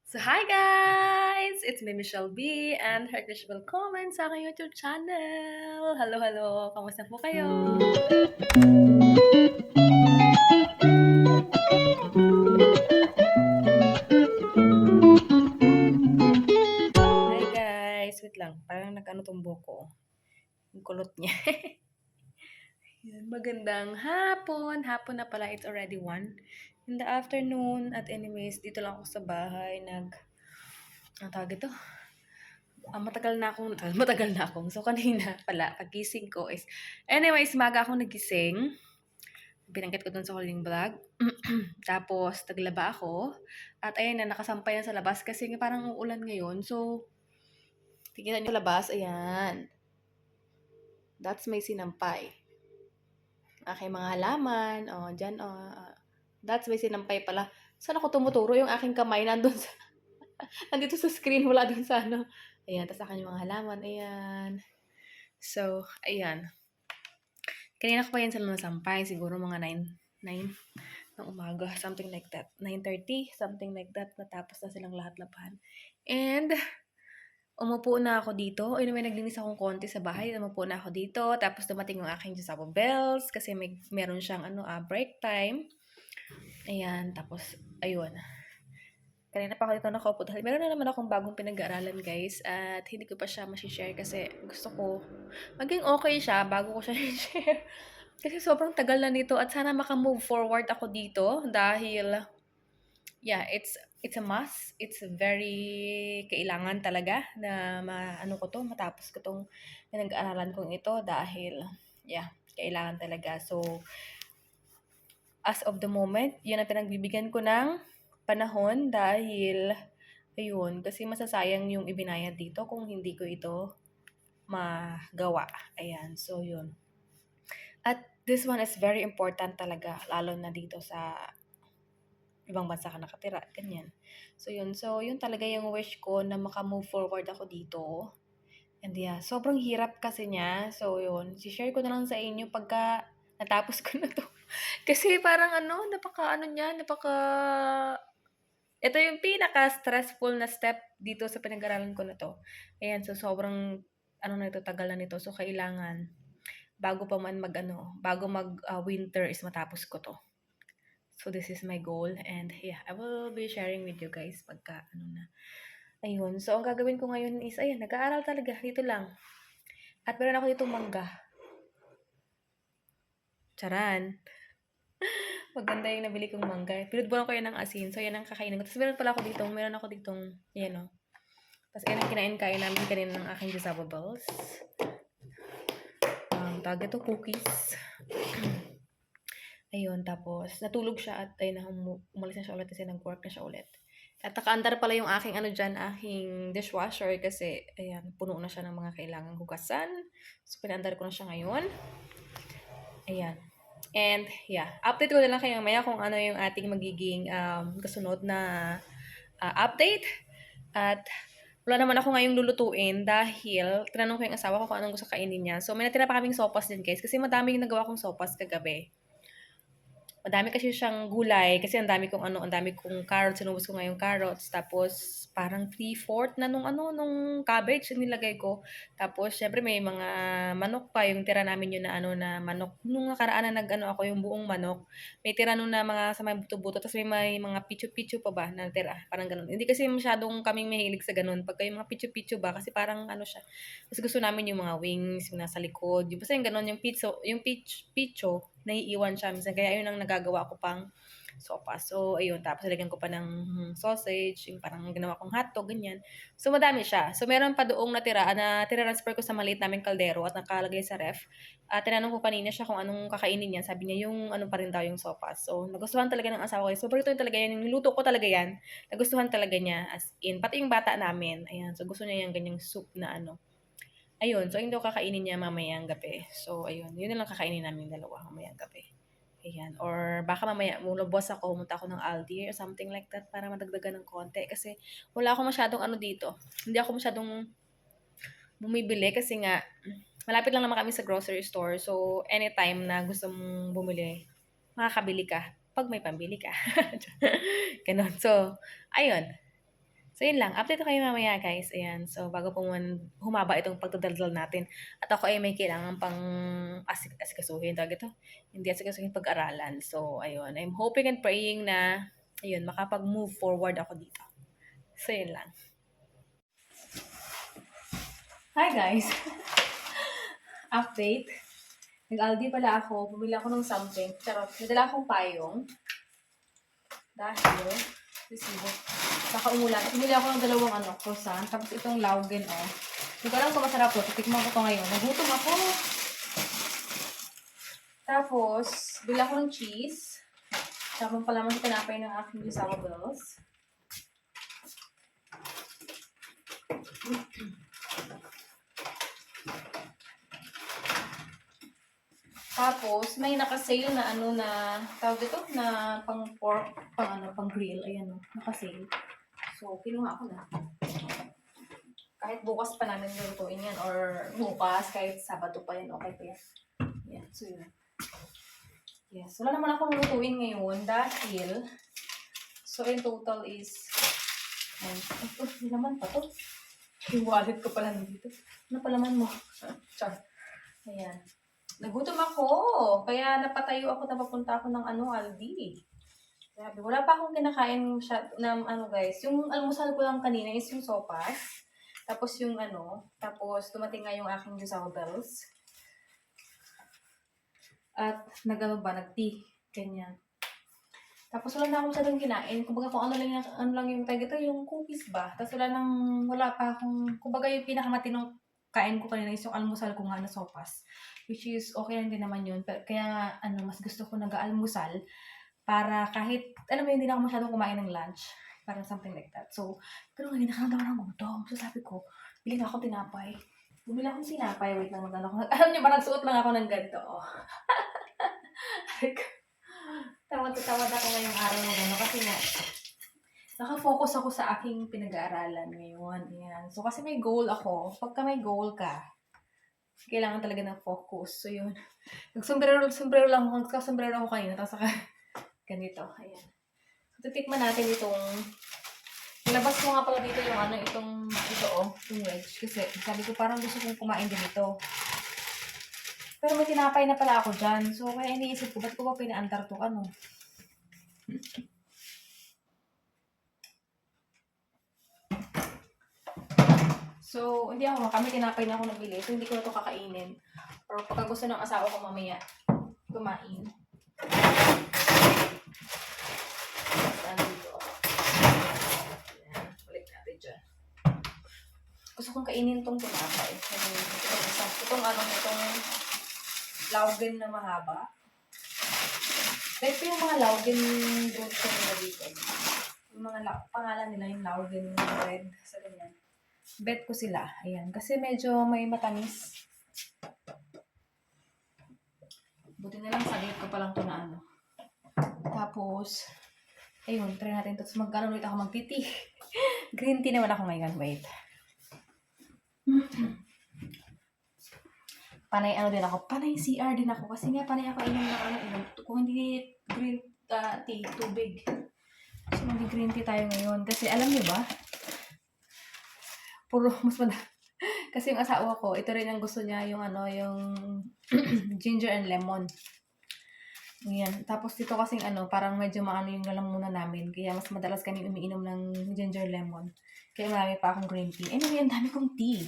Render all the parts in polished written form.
So, hi guys! It's me, Michelle B. And heartily welcome sa aking YouTube channel! Hello, hello! Kamusta po kayo? Hi guys! Wait lang, parang nag-ano tong buko. Yung kulot niya. Magandang hapon! Hapon na pala, it's already 1 in the afternoon. At anyways, dito lang ako sa bahay. Ang tawag ito? Matagal na akong. So, kanina pala, pagising ko is, anyways, maga akong nagising. Binanggit ko dun sa huling vlog. Tapos, naglaba ako. At ayun na, nakasampay yan sa labas kasi parang uulan ngayon. So, tingnan nyo labas, ayan. That's my sinampay. Aking mga halaman. O, dyan, o. That's my sinampay pala. Saan ako tumuturo? Yung aking kamay nandun sa, nandito sa screen, wala dun sa ano. Ayan, tas akin yung mga halaman, ayan. So, ayan. Kanina ko pa yan sila nasampay, siguro mga 9 ng umaga, something like that. 9:30, something like that. Natapos na silang lahat labahan. And, umupo na ako dito. Ay, may naglinis akong konti sa bahay. Umupo na ako dito. Tapos dumating yung aking Josabo Bells kasi meron siyang break time. Ayan, tapos, ayun. Kanina pa ako dito nakaupo dahil meron na naman akong bagong pinag-aaralan guys at hindi ko pa siya share kasi gusto ko maging okay siya bago ko siya i-share. Kasi sobrang tagal na nito at sana maka-move forward ako dito dahil yeah, it's a must. It's very kailangan talaga na matapos ko tong pinag-aaralan kong ito dahil yeah, kailangan talaga. So, as of the moment, yun ang pinagbibigyan ko ng panahon dahil ayun, kasi masasayang yung ibinayad dito kung hindi ko ito magawa. Ayan, so yun. At this one is very important talaga, lalo na dito sa ibang bansa ka nakatira, ganyan. So yun talaga yung wish ko na maka-move forward ako dito. And yeah, sobrang hirap kasi niya. So yun, share ko na lang sa inyo pagka natapos ko na to. Kasi parang ito yung pinaka-stressful na step dito sa pinag-aralan ko na to. Ayan, so sobrang tagal na nito. So kailangan bago mag winter is matapos ko to. So this is my goal and yeah, I will be sharing with you guys pagka na. Ayun, so ang gagawin ko ngayon is ayan, nag-aaral talaga dito lang. At meron ako ditong mangga. Charan. Maganda yung nabili kong mangga. Pinudburan ko yan ng asin. So, yan ang kakainin ko. Tapos meron ako ditong, yan o. Tapos, yan ang kinain-kain namin kanina ng aking disabables. Tawag ito, cookies. Ayun, tapos, natulog siya at ayun, umalis na siya ulit kasi nag-work na siya ulit. At nakaandar pala yung aking dishwasher kasi, ayan, puno na siya ng mga kailangang hugasan. So, pinaandar ko na siya ngayon. Ayan. And yeah, update ko na lang kayo mamaya kung ano yung ating magiging kasunod na update. At wala naman ako ngayong lulutuin dahil tinanong ko yung asawa ko kung anong gusto kainin niya. So may natira pa kaming sopas din guys kasi madami yung nagawa kong sopas kagabi. Madami kasi siyang gulay kasi ang dami kong carrots, sinubos ko ngayong carrots, tapos parang 3/4 na nung cabbage yung nilagay ko. Tapos syempre may mga manok pa, yung tira namin yun na manok. Nung nakaraan na ako yung buong manok, may tira nun na mga sa may buto-buto, tapos may mga pichu-pichu pa ba na tira, parang ganun. Hindi kasi masyadong kaming mahilig sa ganun. Pagka yung mga pichu-pichu ba, kasi parang siya. Mas gusto namin yung mga wings, yung nasa likod. Yung basta yung ganun, yung picho, naiiwan siya minsan. Kaya yun ang nagagawa ko pang sopa. So, ayun. Tapos, lagyan ko pa ng sausage, yung parang ginawa kong hotdog, ganyan. So, madami siya. So, meron pa doong natira, na tira-transfer ko sa maliit naming kaldero at nakalagay sa ref. Tinanong ko kanina siya kung anong kakainin niya. Sabi niya, yung ano pa rin daw yung sopa. So, nagustuhan talaga ng asawa ko. So, paborito talaga yan. Yung niluto ko talaga yan. Nagustuhan talaga niya. As in, pati yung bata namin. Ayan. So, gusto niya yung ganyang soup na ayun, so hindi ko kakainin niya mamayang gabi. So, ayun, yun na lang kakainin namin dalawa mamayang gabi. Ayan, or baka mamaya mulubos ako, pumunta ako ng Aldi or something like that para madagdagan ng konti. Kasi wala ako masyadong dito. Hindi ako masyadong bumibili kasi nga, malapit lang naman kami sa grocery store. So, anytime na gusto mong bumili, makakabili ka pag may pambili ka. Ganon. So, ayun. So, yun lang. Update ko kayo mamaya, guys. Ayan. So, bago po humaba itong pagdadaldal natin. At ako ay may kailangan pang asikasuhin. Tawag ito? Hindi asikasuhin pag-aralan. So, ayun. I'm hoping and praying na, ayun, makapag-move forward ako dito. So, yun lang. Hi, guys. Update. Nag-Aldi pala ako. Bumili ako ng something. Charot. Nadala akong payong. Dahil, resibo. Saka umulan. Bumili ako ng dalawang croissant. Tapos itong laugen, Hindi ko alam kung masarap to. Titikman ko to ngayon. Nagutom ako. Tapos, bili ako ng cheese. Tapos pala man tinapay ng aking dissawables. Tapos, may naka-sale na tawag ito, na pang pork, pang grill. Ayan naka-sale. So, kinuha ko na. Kahit bukas pa namin lutuin yan, or bukas, kahit Sabado pa yan, okay pa yan. Yan, so yun. Yes, wala naman akong lutuin ngayon dahil, so in total is, ito, hindi naman pa to. Yung wallet ko pala nandito. Ano palaman mo? Char. Ayan. Nagutom ako. Kaya napatayo ako na papunta ako ng Aldi. Sabi, wala pa akong kinakain guys. Yung almusal ko lang kanina is yung sopas. Tapos yung tapos dumating nga yung aking dissawables. At nag-tea. Ganyan. Tapos wala na akong masyadong kinain. Kumbaga kung ano lang yung tag ito, yung cookies ba. Tapos wala pa akong, kumbaga yung pinakamatinong kain ko kanina is yung almusal ko nga na sopas. Which is okay lang din naman yun. Kaya mas gusto ko nag-almusal para kahit, alam mo, hindi na ako masyadong kumain ng lunch. Parang something like that. So, pero ngayon nakaramdaman ng gutom. So sabi ko, bili na ako tinapay. Bumili akong tinapay. Wait lang, alam niyo ba, nagsuot lang ako ng ganito. Tawad ako ngayong araw na gano'n kasi nga, nakafocus ako sa aking pinag-aaralan ngayon. Ayan. So, kasi may goal ako. Pagka may goal ka, kailangan talaga ng focus. So, yun. Nag-sombrero lang ako. Nagka-sombrero ako kanina. Tapos, ganito. Ayan. So, titikman natin itong, nilabas ko nga pala dito yung itong wedge. Kasi, sabi ko parang gusto kong kumain din ito. Pero may tinapay na pala ako dyan. So, kaya iniisip ko, ba't ko ba pinaantar to So, hindi ako kami tinapay na ako nabili. So, hindi ko na ito kakainin. Or pagka gusto ng asawa ko mamaya, kumain. Balik natin dyan. Gusto kong kainin itong tinapay. Itong laugen na mahaba. Ito yung mga laugen doon sa nila dito. Yung mga pangalan nila yung laugen bread. Sa ganyan. Bet ko sila. Ayan. Kasi medyo may matamis. Buti na lang sa date ko palang ito na Tapos, ayun, try natin ito. Tapos ulit ako mag-tea. Green tea naman ako ngayon. Wait. Panay din ako. Panay CR din ako. Kasi nga panay ako inom ng kung hindi green tea, tubig. So, mag-green tea tayo ngayon. Kasi alam niyo ba, puro kasi yung asawa ko, ito rin ang gusto niya, yung yung ginger and lemon. Yan. Tapos dito kasing parang medyo maano yung lalamunan namin. Kaya mas madalas kami umiinom ng ginger lemon. Kaya marami pa akong green tea. Anyway, ang dami kong tea.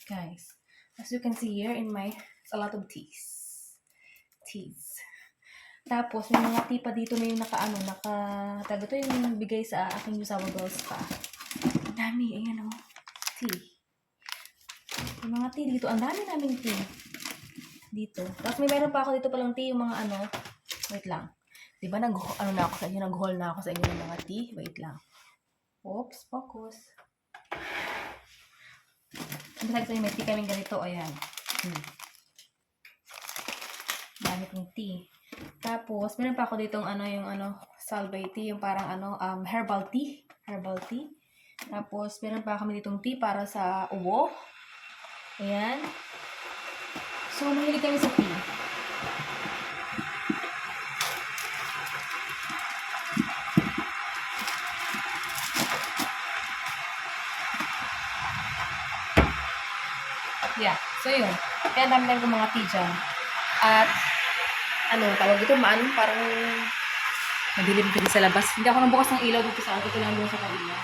Guys. As you can see here in it's a lot of teas. Tapos, may mga tea pa dito na yung tago to yung bigay sa aking dissawables pa. Ang dami. Ayan tea. Yung mga tea dito. Ang dami namin tea. Dito. Tapos may meron pa ako dito palang tea. Yung mga wait lang. Diba na ako sa inyo? Nag-haul na ako sa inyo ng mga tea. Wait lang. Oops. Focus. Besides sa may tea kaming ganito. Ayan. Dami kong tea. Tapos, meron pa ako ditong salvia tea. Yung parang herbal tea. Tapos, meron pa kami ditong tea para sa ubo. Ayan. So, mahilig kami sa tea. Yeah. So, yun. Kaya dami ko mga tea dyan. At, tawag ito, parang madilim kasi sa labas. Hindi ako nang bukas ng ilaw dito sa akin. Ito lang doon sa kabila.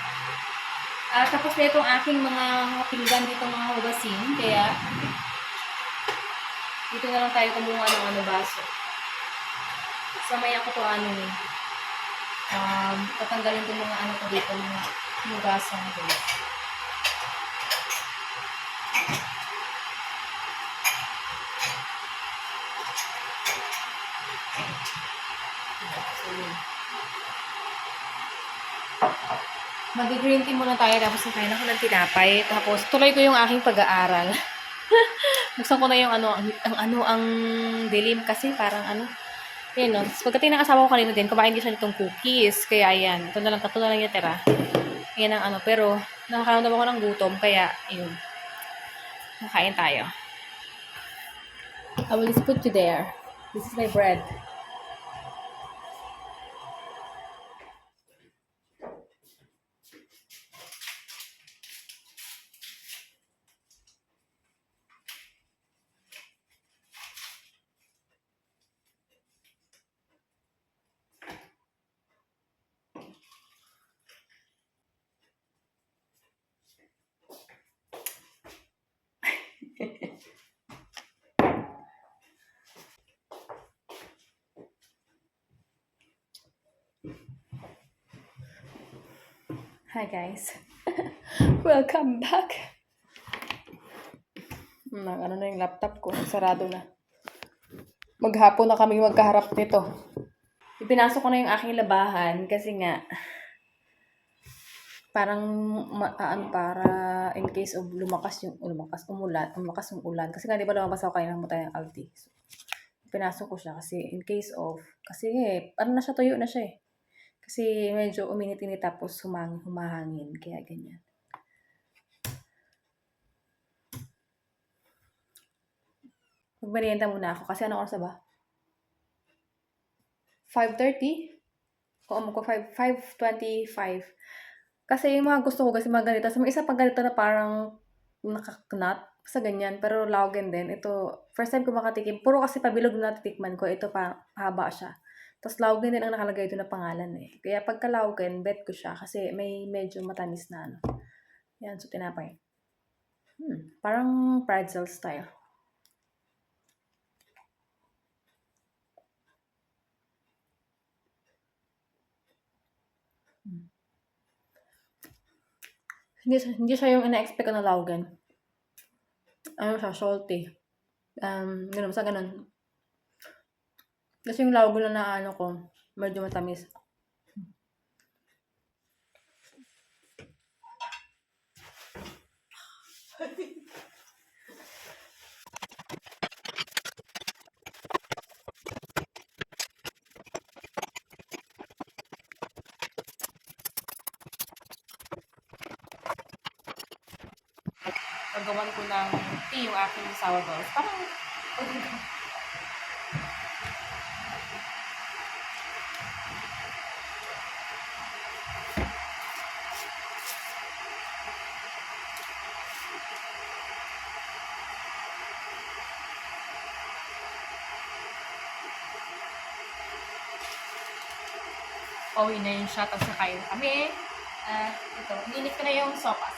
Tapos na itong aking mga pinggan dito, mga hugasin. Kaya, dito na lang tayo kumuha ng baso. Samaya ko to tatanggalin itong mga ko dito, mga hugasan ko. Mag-green tea muna tayo, tapos nakain ako ng tinapay. Tapos tuloy ko yung aking pag-aaral. Buksan ko na yung ang dilim kasi parang yun no. Pagdating ng asawa ko kanina din, kumain din siya nitong cookies. Kaya ayan, ito na lang yung tira. Yan ang pero nakakaramdam ako ng gutom, kaya yun. Nakain tayo. I will just put you there. This is my bread. Hi guys. Welcome back. Na yung laptop ko, sarado na. Maghapon na kami magkaharap nito. Ipinasok ko na yung aking labahan kasi nga parang para in case of lumakas yung ulan. Kasi nga di ba lumabas ako kayo ng mutay ng Aldi. So, pinasok ko siya kasi in case of na siya, tuyo na siya eh. Kasi medyo uminit-init tapos humahangin. Kaya ganyan. Magmerienda muna ako kasi oras na ba? 5:30? Oo, 5:25. Kasi yung mga gusto ko kasi mga ganito. So, may isa pang ganito na parang nakaknut. Sa ganyan. Pero Laugen din. Ito, first time ko makatikim. Puro kasi pabilog na titikman ko. Ito pa, haba siya. Tapos Laugen din ang nakalagay doon na pangalan eh. Kaya pagka Laugen, bet ko siya. Kasi may medyo matamis na Yan, so tinapay. Parang pretzel style. Hindi siya yung ina-expect ko na Laugen. Siya, salty. Ganun, sa ganun. Kasi yung Laugen na ko, medyo matamis. Paggawan ko ng tea yung aking sourdough. Parang, pauwi na yung shot at sakain na kami. Ito, ininit ko na yung sopas.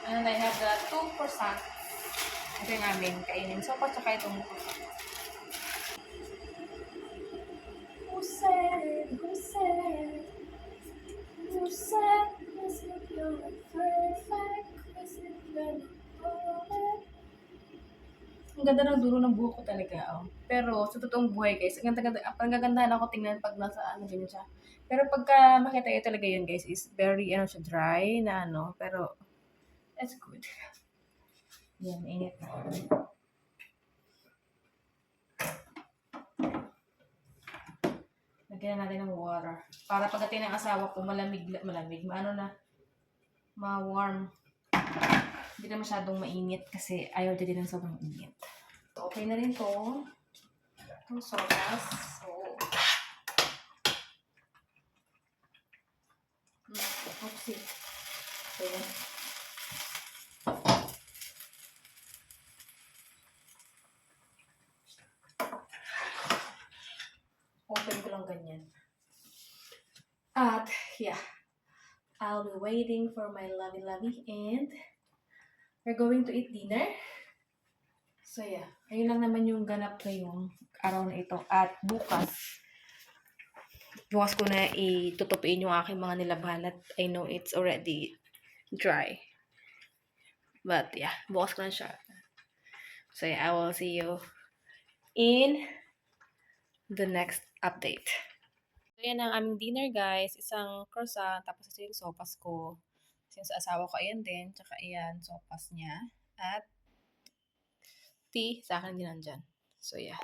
And I have the 2%. Ito yung aming kainin sopas tsaka itong Who said, you're perfect, ang ganda ng dulo ng buhok ko talaga, Pero sa totoong buhay, guys, ang gagandahan ako tingnan pag nasa ganyan siya. Pero pagka makita niyo talaga yun, guys, is very, siya dry na pero that's good. Yan, init na. Lagyan natin ng water. Para pagdating ng asawa ko, malamig, ma-warm. Hindi na masyadong mainit kasi ayaw din ng sobrang init. So, okay na rin to. Itong sodas. So, So, yan. Open ko lang ganyan. At, yeah. I'll be waiting for my lovey-lovey and we're going to eat dinner. So, yeah. Ayun lang naman yung ganap ngayong araw na ito. At bukas ko na itutupiin yung aking mga nilabhan at I know it's already dry. But, yeah. Bukas ko na siya. So, yeah. I will see you in the next update. So, yan ang aming dinner, guys. Isang croissant, tapos ito yung sopas ko. Since asawa ko, ayan din. Tsaka ayan, sopas niya. At tea, sa akin din nandyan. So, yes.